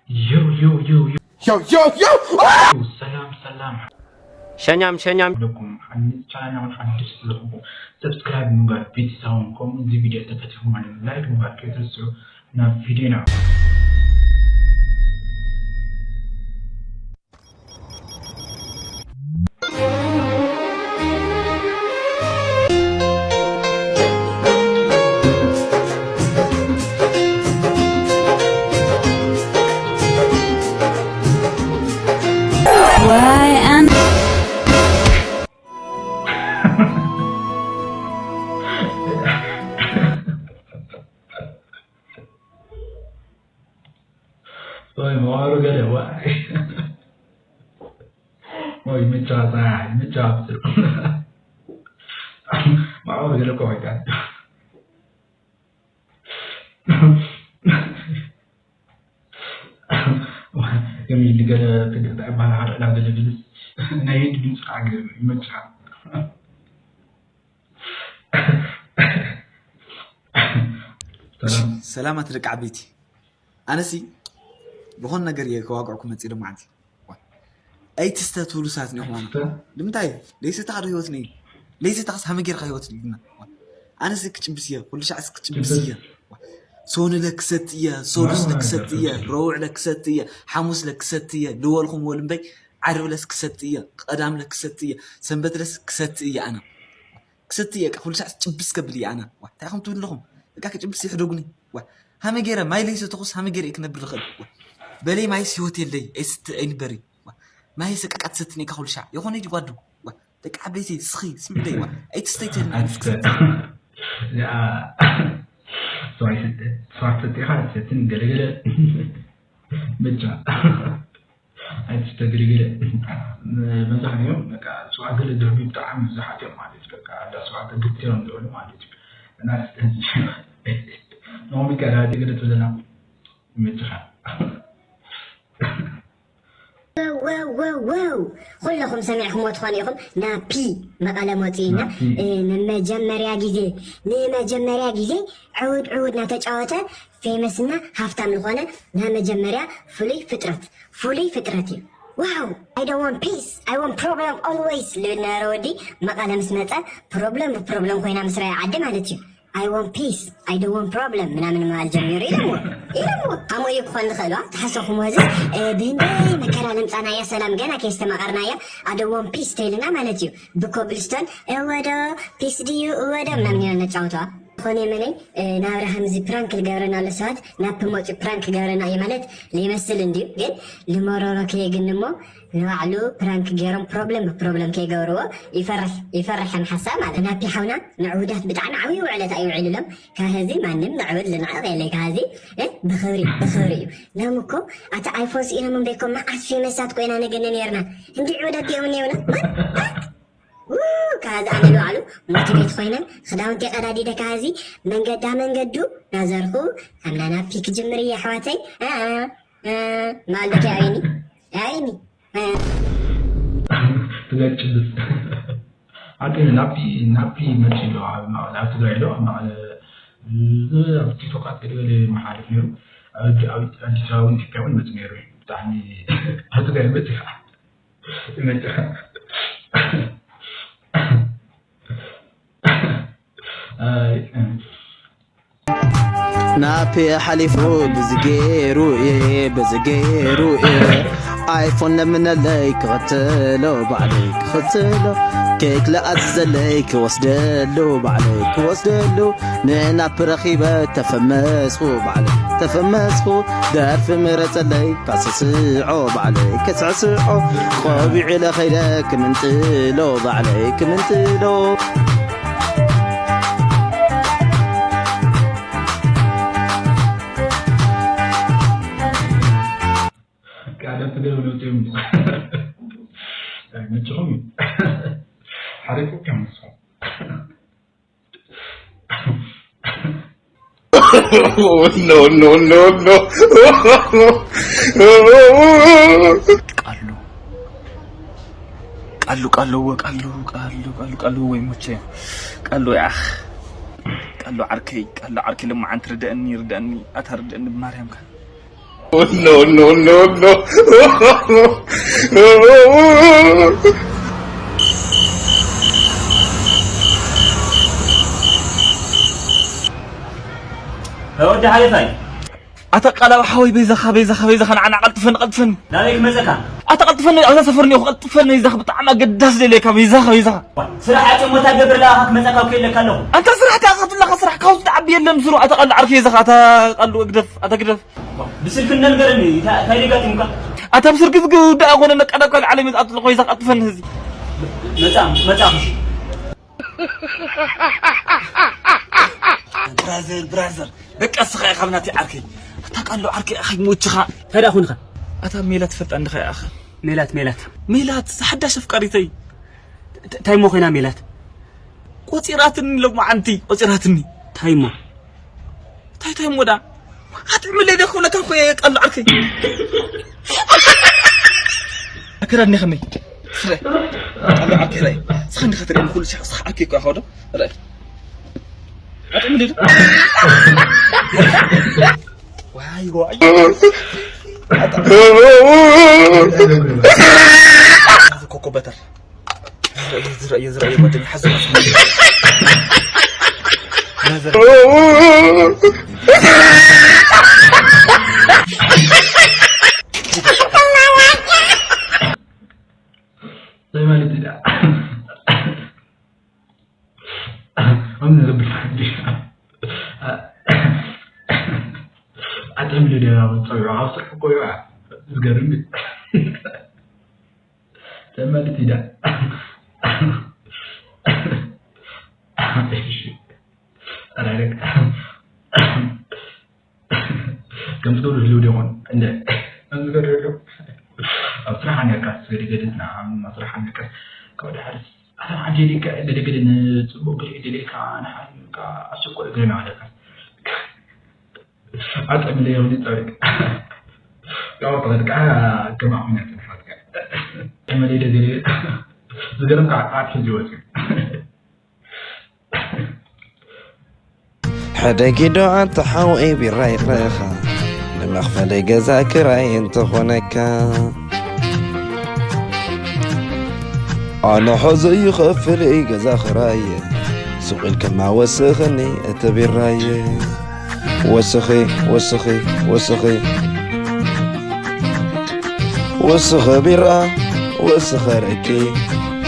Yo, yo, yo, yo. Yo, yo, yo! ሰላም ሰላም ሸኛም ሸኛም ኣለኩም። ሓንቲ ቻናል ሓድሽ ስለኹም ሰብስክራይብ ምግባር ቤተሰቦም ከምኡ እዚ ቪድዮ ተፈትሑ ማለት ላይክ ምግባር ከይትርስዑ። ናብ ቪድዮና። Why and ወይ መዋሩ ገለ ዋይ ወይ ምጫ ፃይ ምጫ ኣብስር መዋሩ ገለ እኮ ወይ ከም ንገለ ክድዕዳ ይባሃል ሓደ ናብ ገለ ድምፅ ናይ የድ ድምፂ ከዓ ይመጭሓ ሰላማት ደቂ ዓበይቲ ኣነሲ ዝኾነ ነገር እየ ከዋግዕኩም መፅእ ሎማዓንቲ ኣይትስተ ትብሉ ሰባት ኒኹም ኣነ ንምንታይ ለይሰታኻ ዶ ህይወት ነይ ለይሰታኻስ ሃመ ጌርካ ህይወት ነይ ኣነሲ ክጭብስ እየ ኩሉ ሻዕስ ክጭብስ እየ ሶንለ ክሰት እየ ሶዱስለ ክሰት እየ ረውዕለ ክሰት እየ ሓሙስለ ክሰት እየ ልወልኩም ወል እምበይ ዓርብለስ ክሰት እየ ቀዳምለ ክሰት እየ ሰንበትለስ ክሰት እየ ኣነ ክሰቲ እየ ኩሉ ሳዕ ጭብስ ከብል እየ ኣነ እንታይ ከም ትብሉ ኣለኹም በቃ ክጭብስ ይሕደጉኒ ሃመ ገይረ ማይ ለይሰተኹስ ሃመ ገይረ ክነብር ዝኽእል በለይ ማይስ ህይወት የለይ ኣይስተ ኣይንበሪ ማይ ሰቀቃ ትሰትኒ ኢካ ኩሉ ሻዕ የኾነ ዲ ጓዱ ደቂ ዓበይቲ ስኺ ስምዕደይ ኣይትስተይ ትህልና ስዋ ትሰጢኻ ትሰትን ገለገለ ብቻ ኣይትስተግሪ ገለ መብዛሕትኦም በቃ ስዋ ገለ ዝህቡ ብጣዕሚ ብዙሓት እዮም ማለት እዩ። በቃ እንዳ ስዋ ተግትዮም ዝውዕሉ ማለት እዩ። እና ኖሚ ከዳቲ ገለ ትብለና ይመችኻ። ወወወው ኩለኹም ሰሚዕኩምዎ ትኾኑ ኢኹም ናፒ መቐለ መፂኡ ኢና ንመጀመርያ ግዜ ንመጀመርያ ግዜ ዕውድ ዕውድ ናተጫወተ ፌመስና ሃፍታም ዝኾነ ናይ መጀመርያ ፍሉይ ፍጥረት ፍሉይ ፍጥረት እዩ። Wow I don't want peace I want problem always ልብል ነበረ ወዲ መቐለ ምስ መፀ problem ብproblem ኮይና ምስ ረኣየ ዓዲ ማለት እዩ። I want peace I don't want problem ምናምን ምባል ጀሚሩ ኢሎምዎ ኢሎምዎ ኣሞ እዩ ክኾን ዝኽእል ዋ ተሓሰኹም ወዝስ ብህንደይ መከራ ለምፃናያ ሰላም ገና ከየስተማቐርናያ I don't want peace ተይልና ማለት እዩ ብኮብልስቶን እወዶ peace ድዩ እወዶ ምናምን ኢና ነጫውተዋ ዝኾነ የመነይ ናብራ ከምዚ ፕራንክ ልገብረና ኣሎ ሰባት ናብ ፕሞፂ ፕራንክ ገብረና እዩ ማለት ለይመስል እንድዩ ግን ልመረሮ ከየግን እሞ ንባዕሉ ፕራንክ ገይሮም ፕሮብለም ብፕሮብለም ከይገብርዎ ይፈርሕ ይፈርሕ ከም ሓሳብ ማለት ናፒ ሓውና ንዕውዳት ብጣዕሚ ዓብዪ ውዕለት ኣይውዕልሎም ካህዚ ማንም ንዕውድ ልንዕቕ የለይ ካህዚ ብኽብሪ ብኽብሪ እዩ ሎም እኮ ኣቲ ኣይፎን ስኢኖም እምበይኮ መዓት ፌመሳት ኮይና ነገነ ነርና እንዲ ዕውዳት ዲኦም ነውና ካዚ ኣነ ንባዕሉ ሞቲቬት ኮይነ ክዳውንቲ ቀዳዲደ ካዚ መንገዳ መንገዱ ናዘርኩ ኣምናና ፒክ ጅምር እየ ኣሕዋተይ ማልዶ ከይኣይኒ ኣይኒ ትገጭልስ ኣንተ ናፒ ናፒ መፂ ኣሎ ኣብ ትግራይ ኣሎ ኣብ መቐለ ኣብ ቲክቶካት ገለገለ መሓልፍ ነይሩ ኣብ ኣዲስ ኣበባ እውን ኢትዮጵያ እውን መፂ ነይሩ ብጣዕሚ ኣብ ትግራይ መፂ ናፒ ሓሊፉ ብዚ ገይሩ እየ በዚ ገይሩ እየ ኣይፎን ለምነለይ ክኸተሎ ባዕለይ ክኸተሎ ኬክ ለኣዝዘለይ ክወስደሉ ባዕለይ ክወስደሉ ንናፕ ረኺበ ተፈመስኹ ባዕለይ ተፈመስኹ ደርፊ ምረጸለይ ካስስዖ ባዕለይ ከስዕስዖ ቆቢዕ ኢለ ኸይደ ክምንጥሎ ባዕለይ ክምንጥሎ ቃደም ትገብ ለውጥ ይምጡ መጭኹም ሓሪቁ ከም ንስኹም no, no, no, no. ቃሉ ቃሉ ቃሉ ቃሉ ቃሉ ቃሉ ቃሉ ወይ ሙቼ ቃሉ ያኽ ቃሉ ዓርከይ ቃሉ ዓርከይ ልማዓንቲ ርደእኒ ርደእኒ ኣታ ርደእኒ ብማርያምካ Oh, no, no, no, no. ወዲ ሓለፋይ። ኣታ ቃላዊ ሓወይ በይዛኻ በይዛኻ በይዛኻ ንዓና ቀልጥፈኒ ቀልጥፈኒ። ናበይ ክመፀካ? ኣታ ቀልጥፈኒ ኣብዛ ሰፈር እኒኦ ቀልጥፈኒ በይዛኻ ብጣዕሚ ኣገዳሲ ደልየካ በይዛኻ በይዛኻ። ስራሕ ኣጨሞታ ገብር ለኣኻ ክመፀካ እኮ የለካ ኣለኹ። ኣንታ ስራሕ ተኣኻትላኻ ስራሕ ካብዚ ትዓቢ የለን ስሩ ኣታ ቃሉ ዓርኪ በይዛኻ ኣታ ቃሉ እግደፍ ኣታ ግደፍ። ብስልኪ እነንገረኒ እንታይ ደጋጢሙካ? ኣታ ብስልኪ ዝግ ደኣ ኮነ ነቃዳካ ዓለም ይዝኣት ኣለኹ በይዛኻ ቀልጥፈኒ ህዚ። መፃም መፃም እሺ። ብራዘር ብራዘር በቃ እስኻ ኢኻ ናተይ ዓርከይ። ኣታ ቃሉ ዓርከይ ኣኸይ ሞችኻ። እንታይ ደኣ ኾንካ? ኣታ ሜላት ትፈልጣ እንድኻ ኢኻ። ሜላት ሜላት ሜላት ሓዳሽ ኣፍቃሪተይ። እንታይ እሞ ኮይና ሜላት? ቆፂራትኒ ሎማዓንቲ ቆፂራትኒ። እንታይ እሞ እንታይ እንታይ እሞ ዳ ኣጥዕምለይ ዶ ክብለካ እኮ እየ ቃሉ ዓርከይ። ኣከዳድኒ ከመይ ስረ ቃሉ ዓርከይ ራይ ስኻ እንዲኻ ትርእየኒ ኩሉ ሻዕ ስኻ ዓርከይ እኮ ኢኻ ዶ ራይ ኣጥዕምለይ ዶ ዋይ ዋይ ኮኮ በተር ዝረእየ ዝረእየ ጓደኛ ሓዚ ማለት ዳ ከም ዝብል ሓዲ ኣጥዕም ልደያ ፀዊዑ ካብ ስራሕ እኮ ይውዓ ዝገርም እዩ ተመልስ ኢዳ። እሺ። ኣረ፣ ከም ትገብሩ ህልው ዲኹን? እንደ፣ ከም ዝገብሩ ህልው? ኣብ ስራሕ ኣነካ፣ ገደገድና፣ ኣብ ስራሕ ኣነካ፣ ካብ ድሓርስ፣ ኣታ ንዓጀሊካ፣ ገደገድን፣ ጽቡቕ ገለ ደሌካ፣ ንሓልካ፣ ኣስቸኳይ ገለ ኣለካ። ኣጥዕምለይ ይኹን ይጸብቅ። ያው ተበቃ ከማኹም ያጽንሓትካ። እመለይ ደገ ዝገርም ከዓ ኣት ሕጂ ወፂኡ። ሕደጊ ዶ ኣንታ ሓወይ ቢራ ይኽረኻ ንመኽፈለይ ገዛ ክራይ እንተኾነካ ኣነ ሕዚ ይኸፍል እይ ገዛ ክራየ ሱቕ ኢልክማ ወስኽኒ እቲ ቢራየ ወስኺ ወስኺ ወስኺ ወስኺ ቢራ ወስኺ ኣረቂ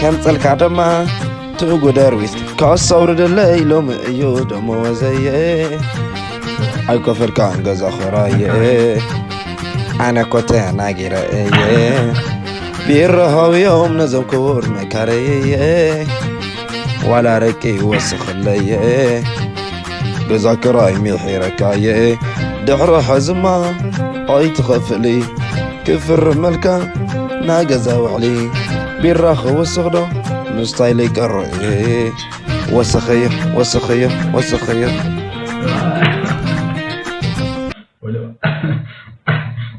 ከምፀልካ ድማ ትጉደር ዊስኪ ካሳ ኣውርደለይ ሎሚ እዩ ደመወዘየ ኣይከፈልካን ገዛ ኽራየ ኣነ እኮ ተናጊረ እየ ቢራ ሃብዮም ነዞም ክቡር መካረየየ ዋላ ኣረቂ ወስኽለየ ገዛ ክራይ ሚሒረካየ ድሕሪ ሕዝማ ኣይትኸፍሊ ክፍርመልካ ናገዛ ውዕሊ ቢራ ክወስኽ ዶ ምስታይ ለይቀርእ ወስኸዮ ወስኸዮ ወስኸዮ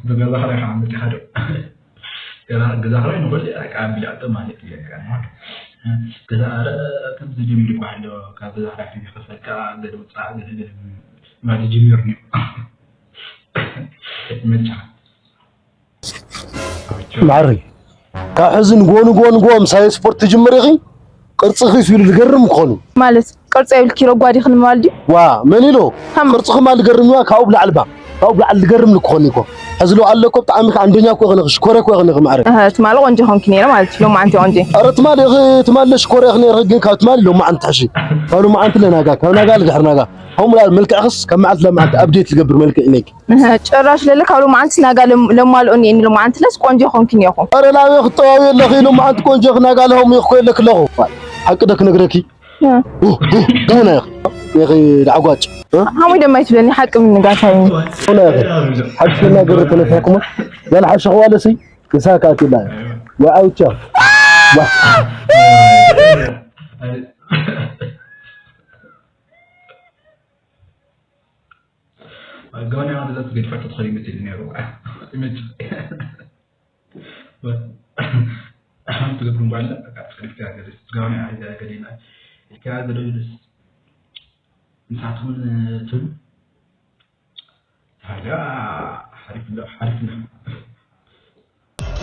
ብገዛ ኽራይ ከዓ መፂኻ ዶ ገዛ ኽራይ ንኹሉ ኣቢላቶ ማለት እዩ ገዛ ኧረ ከምዚ ጀሚሩ ይበሃል ዶ ካብ ገዛ ኽራይ ሒዙ ይኸፈልካ ገለ ውፃእ ገለ ገለ ማለት ጀሚሩ ነይሩ ይመችኻ ማዕረይ ካብ ሕዚ ንጎ ንጎ ንጎ ምሳይ ስፖርት ትጅምር ኢኺ ቅርፅኺ ኢሉ ዝገርም ክኾኑ ማለት ቅርፂ የብልኪ ረጓዲኺ ንምባል ድዩ ዋ መን ኢሎ ቅርፅኽማ ዝገርም እዋ ካብኡ ብላዕሊ ባ ካብኡ ብላዕሊ ዝገርም ክኾኑ እኮ ሕዚ ሎ ኣለኮ ብጣዕሚ ከዓ ኣንደኛ እኮ ኢኽንኺ ሽኮረ እኮ ኢኽንኺ ማዕረ ትማሊ ቆንጆ ኾንኪ ነይረ ማለት እዩ ሎማዓንቲ ቆንጆ ኧረ ትማሊ ኢኺ ትማሊ ሽኮረ ኢኽኒ ኢኽኒ ግን ካብ ትማሊ ሎማዓንቲ ትሕሺ ካብ ሎማዓንቲ ለናጋ ካብ ናጋ ልድሕር ናጋ ከምኡ ላል መልክዕኽስ ካብ መዓልቲ ናብ መዓልቲ ኣብዴት ዝገብር መልክዕ ኢለኪ ጭራሽ ለለ ካብ ሎማዓንትስ ናጋ ለማልኦ እኒኤኒ ሎማዓንትለስ ቆንጆ ኮንኪ እኒኦኹ። ኣረ ላበይ ክትጠዋዊ ኣለኺ ሎማዓንቲ ቆንጆ ክናጋ ለሆም ይኽኮ የለክ ኣለኹ። ሓቂ ዶ ክነግረኪ? እ። ኡህ፣ ኡህ፣ ደህና ኢኺ። ኢኺ ዳዕጓጭ። እ? ሃሙይ ደማ ይትብለኒ ሓቂ ምንጋር ሃይሚ። ደህና ኢኺ። ሓቂ ክናገር ተነፊሕኩሞ። ያለ ሓሸኹ ዋለሲ ንሳ ከኣትላ። ወኣውቻ። ዋ። ጋውና ያው እንደዛ ትገድፋት ተትኸሪ መቼ ነው ያለው? ይመች ትገብሩ በኋላ በቃ ትፈልግ ያገደ ጋውና ያገደ ይላል። ይካገደ ይልስ ምሳቱን ቱን ታዲያ ሓሪፍ ኣሎ፣ ሓሪፍ ኣሎ።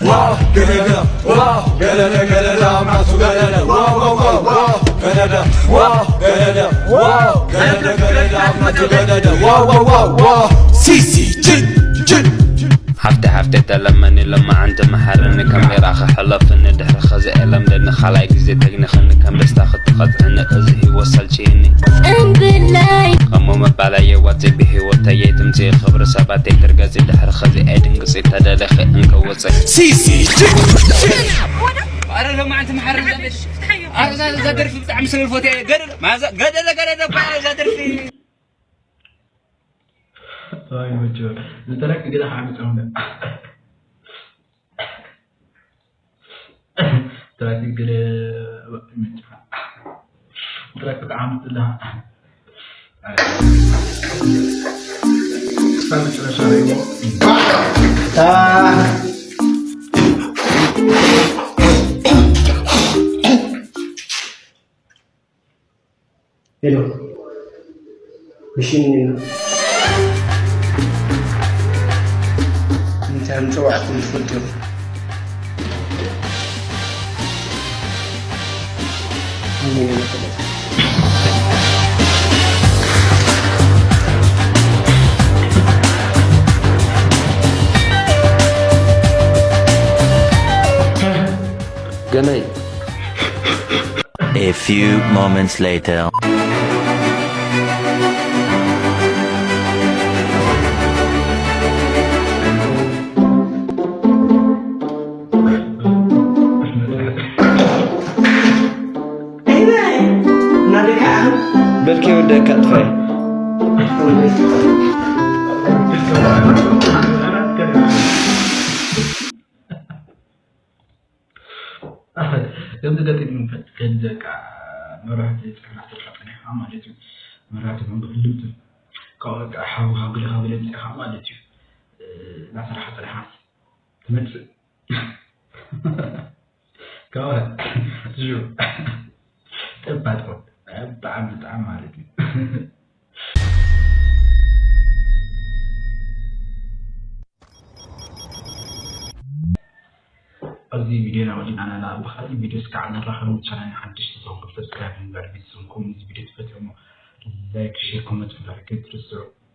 ዋው ገለለ፣ ዋው ገለለ፣ ገለለ፣ ኣምራቱ ገለለ፣ ዋው፣ ዋው፣ ዋው፣ ዋው ገለለ፣ ዋው ገለለ፣ ዋው ገለለ፣ ገለለ፣ ኣምራቱ ገለለ፣ ዋው፣ ዋው፣ ዋው፣ ዋው። ሲሲ ጅን፣ ጅን፣ ጅን። ሓፍተ ሓፍተ ተለመኒ ለማዓንቲ መሓረኒ ካሜራ ክሕለፍኒ ድሕሪ ኸዚ ኤለምደኒ ካልኣይ ግዜ ተግኒኸኒ ከም ደስታ ክትቐጥዕኒ እዚ ህይወት ሰልችየኒ እምብለይ እሞ መባላየ ዋፂ ብህይወተየ ትምፅኢ ክብሪ ሰባተይ ትርገፂ ድሕሪ ኸዚ ኣይድንግፂ ተደለኺ እንከወፀ ሲሲ ኣረ ለማዓንቲ መሓረኒ ኣረ እዛ ደርፊ ብጣዕሚ ስለ ዝፈትያ ገደለ ማዘ ገደለ ገደለ እዛ ደርፊ ኣይ መቸ ዝተረክ ግዳ ሓሚጾም ትራፊክ ገለ መቸ ትራፊክ ዓመት ለሃ ክሳብ መጨረሻ ርእይዎ ሄሎ፣ ብሽም እኒና እንታይ ምፅዋዕኩም ትፈልጡ ኢኹም? ገናይ A few moments later. በልኪ ወደካ ጥፋይ ከምዚ ገጢሙ ይፈልጥ ከዚ በቃ መብራህቲ ፅዕና ትርፋ ፀኒሕካ ማለት እዩ። መብራህቲ እውን ብክልምቲ ካብኡ በቃ ሓዊ ካብ ገለ ካብ ገለ ምፅእኻ ማለት እዩ። እናሰራሓ ፀኒሓ ትመፅእ ካብ ዩ ጠባጥቆ ብጣዕሚ ብጣዕሚ ማለት እዩ። ኣብዚ ቪድዮ ኢና ወዲእና ኣለና። ብኻልእ ቪድዮ እስካዕ ንራኸብ። ቻናል ሓድሽ ተኾንኩም ሰብስክራይብ ምግባር ቤተሰብኩም፣ እዚ ቪድዮ ትፈትዎ እሞ ላይክ፣ ሼር፣ ኮመንት ምግባር ከይትርስዑ።